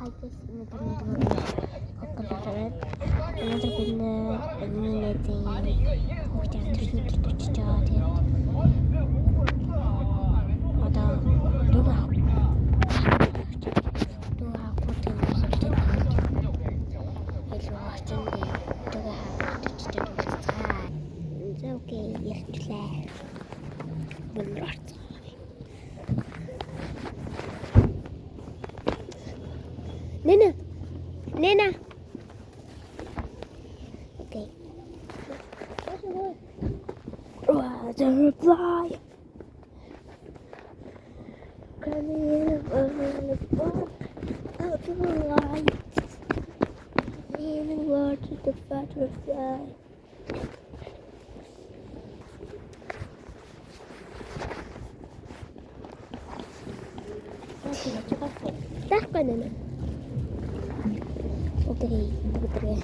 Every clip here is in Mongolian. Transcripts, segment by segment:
Hi guys, өнөөдөр өнөөдөр бид миний найзын хүүхдийн төрсөн өдрөд очиж байгаа. Тэгээд одоо дүүгээ хавах илүү очин дүүгээ хавах очиж байгаа. За окей, ярьчлаа. Өнөр орцсон. Нэнэ. Нэнэ. Окей. Butterfly. Coming in the out of the light. In the water, the butterfly. Байхгүй нэ. Окей, бүгдээ.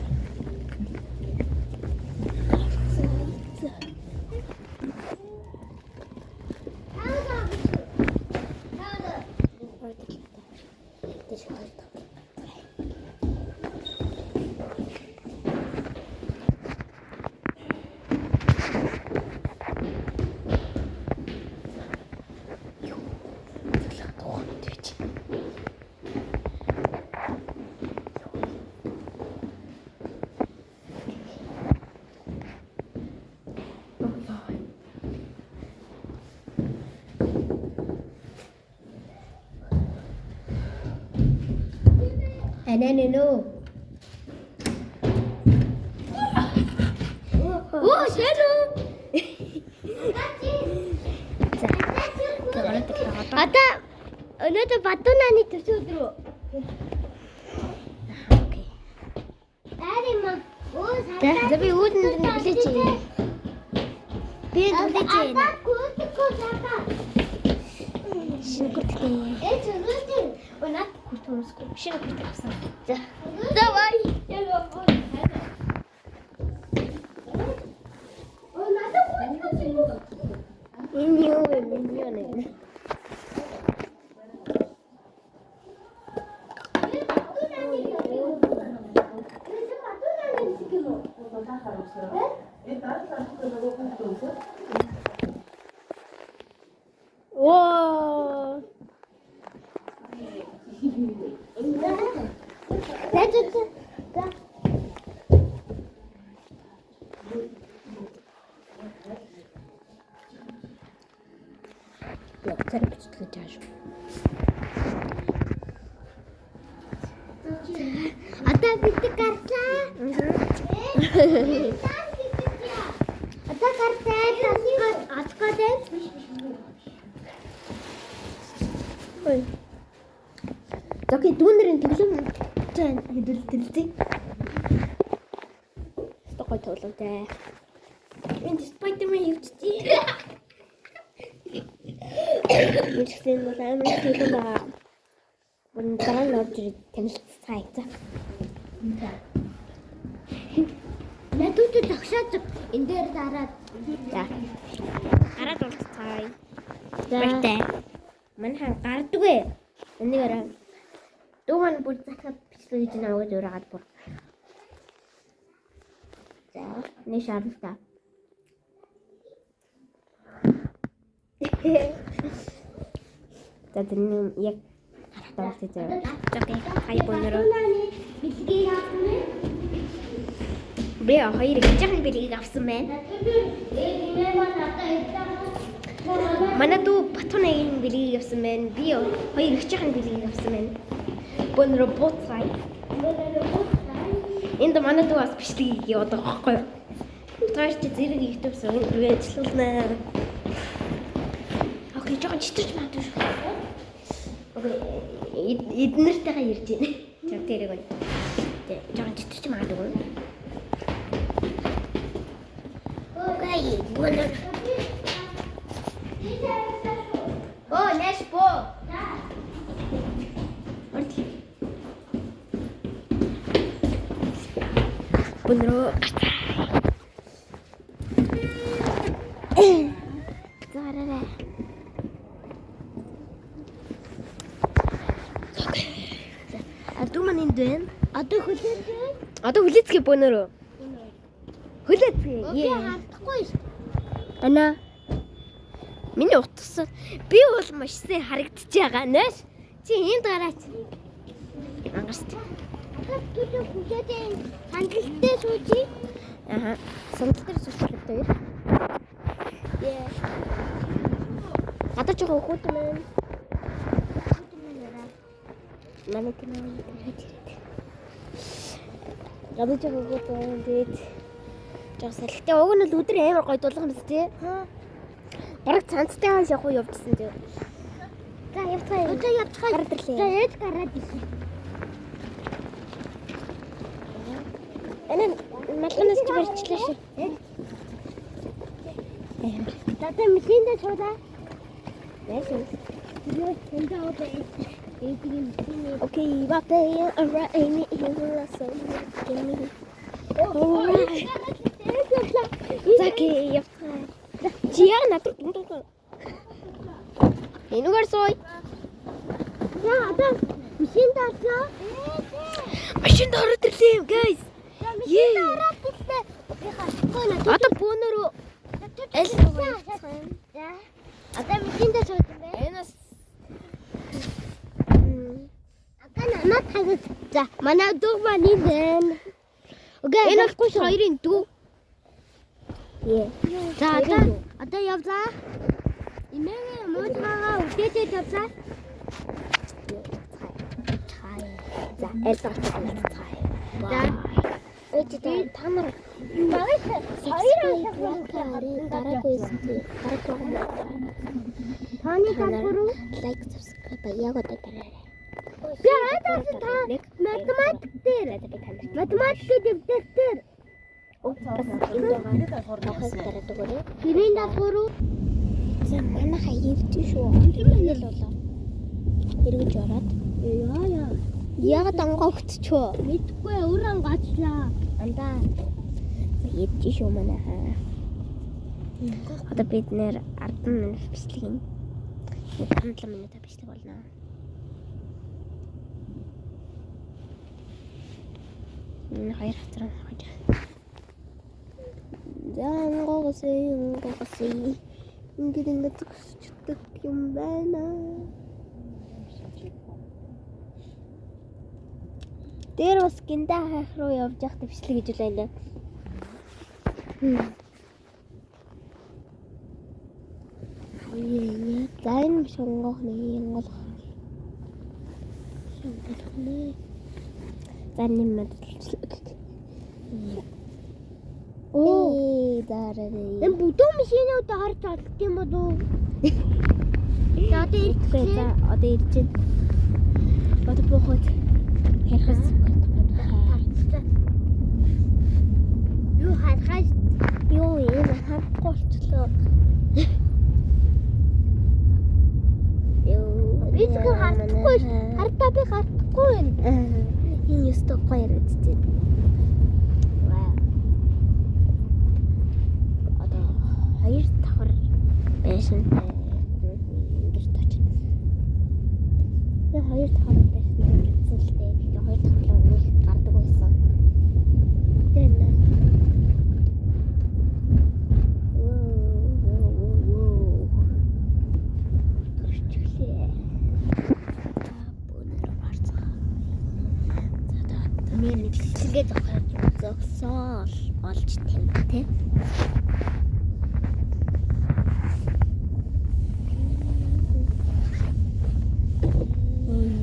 Ананено. Оо, шэнэ. Одоо өнөөдөр Батунааны төрсөн өдөр үү? Окей. Арима. Оо, За би үүдэн хүлээж ийн. Би хүлээж ийн. Одоо гүйтгүү сата. Шинэ күртгий. Э зүгүүтэй. Өө наад күрт өмсөхгүй. Шинэ күрт авсан. За. Давай. Оо, надад гүйтгүү. Энэ юу вэ? Энэ юу нэ? Воо. Яа, царай бичлэг хийж байгаа шүү. Одоо бид гарлаа. Одоо гарлаа. Алгад байна. Ой. За окей, дүүнэрийн тэглэм за хэдүүл тэлзээ. Стогой гой тоглоомтой. Энд Spider-Man явчихжээ. Энэ ч гэсэн бол амар их тэглэм байгаа. Бүр дараа нь орж ирээд танилцгаая. За. Надад тогшоод энэ дээр дараад. За. Гараад уулзцгаая. Баяртай. Манайхан гардаггүй. Энийг арай. Дүү маань бүр захиад бичлэг хийж наваад ураагаад бүр. За, нэг шаардлаа. За тэрний яг гарахтаа уулзъя заяа. За окей. Хай бонороо. Бэлгийг авсан ээ. Би хоёр хичээхэн бэлгийг авсан байна. Манай дүү Батунагийн бэлгийг авсан байна. Би хоёр хичээхэн бэлгийг авсан байна. Бонороо бууцгаая. Энд манай дүү бас бичлэг яваад байгаа байхгүй юу? Тааш чи зэрэг YouTube сувг ажиллуулнаа. Окей, жоохон читэрч магадгүй шүү. Окей, эднэртэйгээ ирж байна. За тэрэг байна. Тэ, жоохон читэрч магадгүй. Окей, бонор. Оо, нэш бо. Бонороо гацаа. Зараарай. Дүү маань энд байна. Одоо хүлээцээ. Одоо хүлээцгээ бөөнөрөө. Хүлээцгээ. Би хардахгүй шүү. Ана. Миний утас би бол маш сайн харагдаж байгаа нэ. Чи энд гараач. Ангарч. Одоо түлээ хүлээдээ хандлттай сууж. Аха. Сандал дээр суучих хэрэгтэй. Яа. Гадаа жоохон хүүтэн байна. Манай кино ирээд ирээд. Гадаа жоохон хүүтэн байна. Тэгээд жоохон салхитай. Уг нь л өдөр амар гоё дулган биз дээ. Бараг цанцтай хааш явах уу явжсэн дээ. За явцгаая. Одоо явцгаая. Гараад ирлээ. За ээж гараад ирлээ. Энэ малганаас чи барьчлаа шүү. Одоо машиндаа суулаа. Найс. Юу тэндээ одоо ээжийн машины. Okay, bye. Alright, Amy, Alright. За окей, явцгаая. Чи яг надад дүн. Энүүгээр сууя. За одоо машинд орлоо. Машинд ороод ирлээ юм, guys. За машинд ороод ирлээ. Би гарахгүй надад. Одоо бөөнөрөө аль руу явцгаая. За. Одоо машиндаа сууж байна. Энэ бас Одоо намайг хагас. За манай дүү маань энд байна. Окей. Энэ бол хоёрын дүү. За одоо явлаа. Имэгээ муудгаа үдээдээ явлаа. За, аль руу явцгаая. За. Өөч та нар Багш хоёр дараагүй дараагүй Таны даалгавар уу? Like, subscribe яг одоо дараарай. Би хадаас та математик дээр математик дэвтэр дээр Бас энд байгаа тавхыг дараад өгөөрэй. хэрийн даалгавар уу? За манайхаа ирж шүү. Энэ л болоо. Эргэж ороод. Яа яа. Яагаад ангоо өгтчөө? Мэдгүй өөр ангачлаа. Андаа. Ирж шүү манайхаа. Одоо бид нэр 10 минут бичлэг юм. 17 минут бичлэг болно. Энэ хоёр хацраа хаж. За ангоогоосэй, ангоогоосэй. Ингээд ингээд зогсчдөг юм байна. Дээр бас гинда хайх руу явж явах бичлэг гэж байлаа. За энэ шонгох нэг инголох. Шонгох нэ. За нэм мэдлээ. Оо, дараа. Энэ бүдүүн машинууд харж олд юм болов уу? За одоо Ирэхгүй за ирчихлээ. одоо ирж байна. Одоо буухад ярихас Юу харахаас юу юм харахгүй болчлоо. Юу би зөвхөн хардахгүй ш. Хардаа би хардахгүй байна. Энэ ёстой гоё яригдчихэв. Вау. Одоо хоёр давхар байшинтай гэрт очно. Тэгээ хоёр давхар байшинтай гэсэн л дээ. Тэгээ хоёр давхар нэг гардаг байсан. Тэгээ нэ. Воо. Төрчихлээ. За бөөнөрөө барцгаа. За одоо Мэдлэгээ зогсоож. зогсоол олж тавь тэ.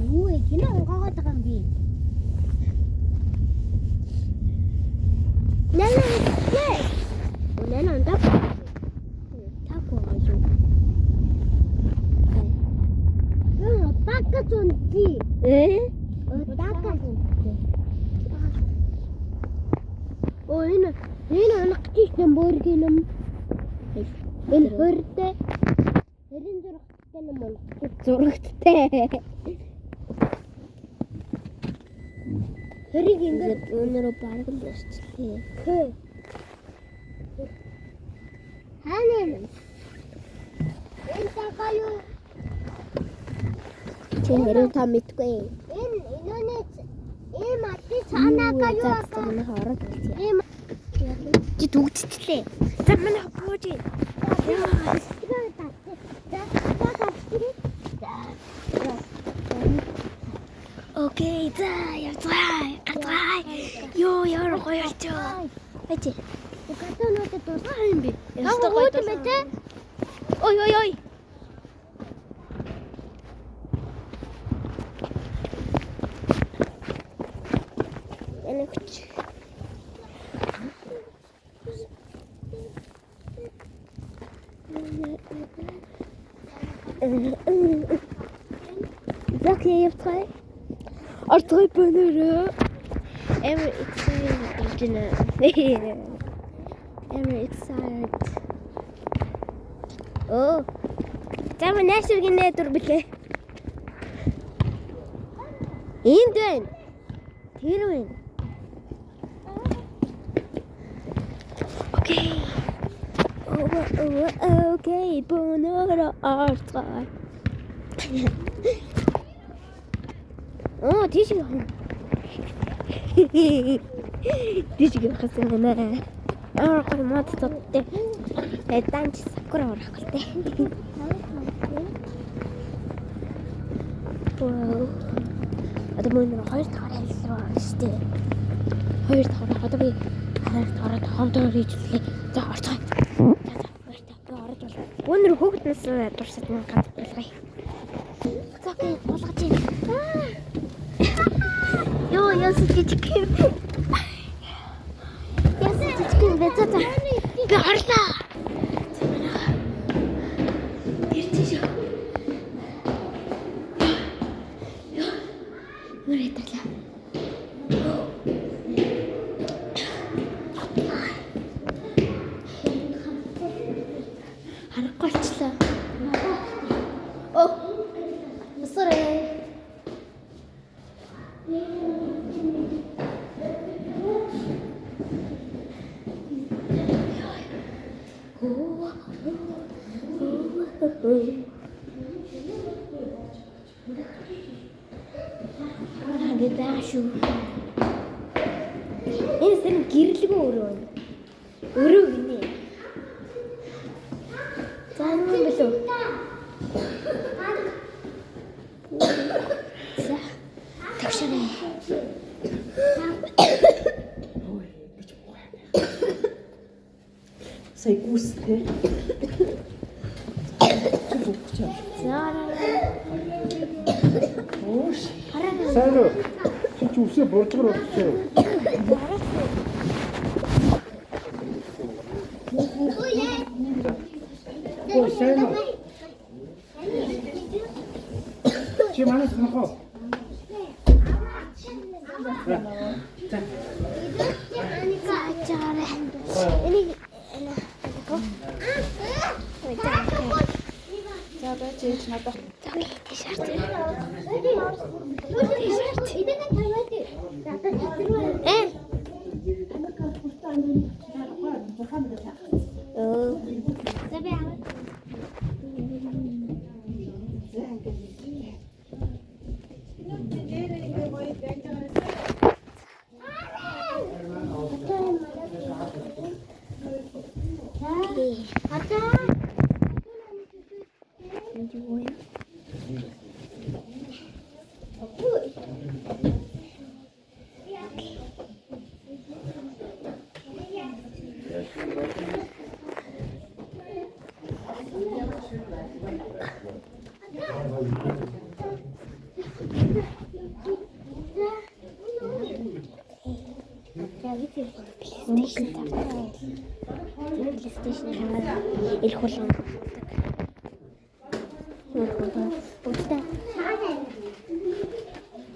Юу вэ? Хинэ онгоогоод байгаа юм би. Нэ нэ нэ. Нэ нэ андаа. Таагүй байгаа юу? Юу бака зүнти. Э? Бака зүнти. Оо энэ энэ унах гэж нэм бөөргийн юм. Энэ хөрдөө 26 нэм унах. Зурагттай. Хэрийг ингээд Өнөрөө бараг л ярьчлээ. хөө. Хаана юм? Энэ тагаа юу? Чи хэрэг та мэдгүй. Энэ энэнээс Цаанаага юу За манай ороод үзье. Ийм Чи дүгдчихлээ. За манай бууж. Окей, за явцгаая. Гарцгаая. Йоо, ямар гоё болчихоо. Бачи. Катонуудад дуусах юм бэ? Ёстой гоё юм те. Ой ой ой. Энэ хүч. Зак явцгаая. Орцгой бөнөрөө. Амар excited болж байна. Амар excited. Оо. За манай найшир гинэ дур блэ. Энд байна. Тэр байна. Окей. Окей, бөнөрөө орцгой. Оо, тийш явах юм. Тийш явах гэсэн юм байна. Амар гоё мод цодтой. Тэгээд данч сакура урах гэлтэй. Вау. Одоо мөн хоёр дахь англи руу орно шүү дээ. Хоёр дахь одоо би хоёр дахь ороод хомдоор хийж үзлээ. За орцгоё. За за баяртай. Би орож бол. Өнөр хөөгд нас дурсаад мөн ганц болгоё. За окей, болгож байна. Йоо, яасан жижиг юм. Яасан жижиг юм бэ? За за. Би орлоо. За манай. Тэр тийш. Йоо. Нүр хэтэрлээ. Харахгүй болчлаа. Оо. Sorry. Ингээд байгаа шүү. Энэ зэрэг гэрлэгөө өрөө байна. Өрөө гинэ. За энэ юм болов. За. Тэгшэрээ. Ой, гэж муухай. Сая гүйс те. За. Өөш. Хараа. Сайн уу? Чи ч үсээ буржгар болчихсон. Ой, сайн уу? Чи манай сонх уу? За. За жаарэ. Энийг энэ За байж ээж надад. За окей, тийш харж. Тийш харж. Э. Оо. За би аваа. Энд юу вэ? За би тэр PlayStation тавтай. PlayStation хаваа ирэх болгон. Бүгдээ.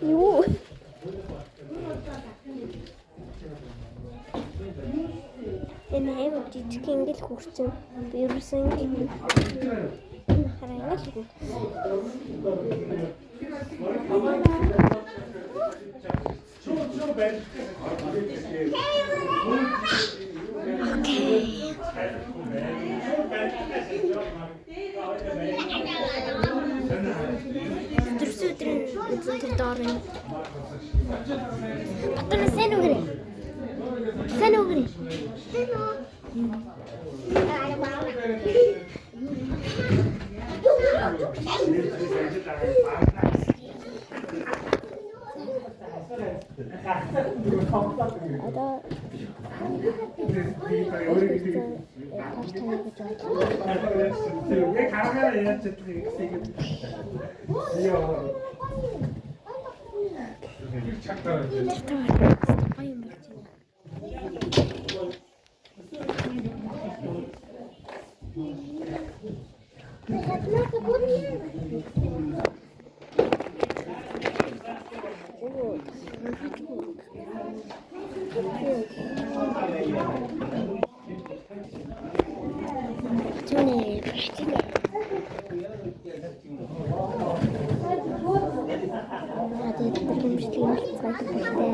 Юу? Энэ аймаг жижиг ингээл хөрцөн. Би ерөөсөн ингээл хараа ингээл. Окей. Төрсөн өдрийн үзэн тэр доор нь. Батар Одоо таарч таа гэж бодлоо. Яг хараагаараа яаж чаддаг гэсэн юм. Йоо. Тэр тавар гоё юм болж байна. Оо, Түүний бэлтгэлээ. Тэгээд тэр хэмжлэг нь цайдаг баяртай.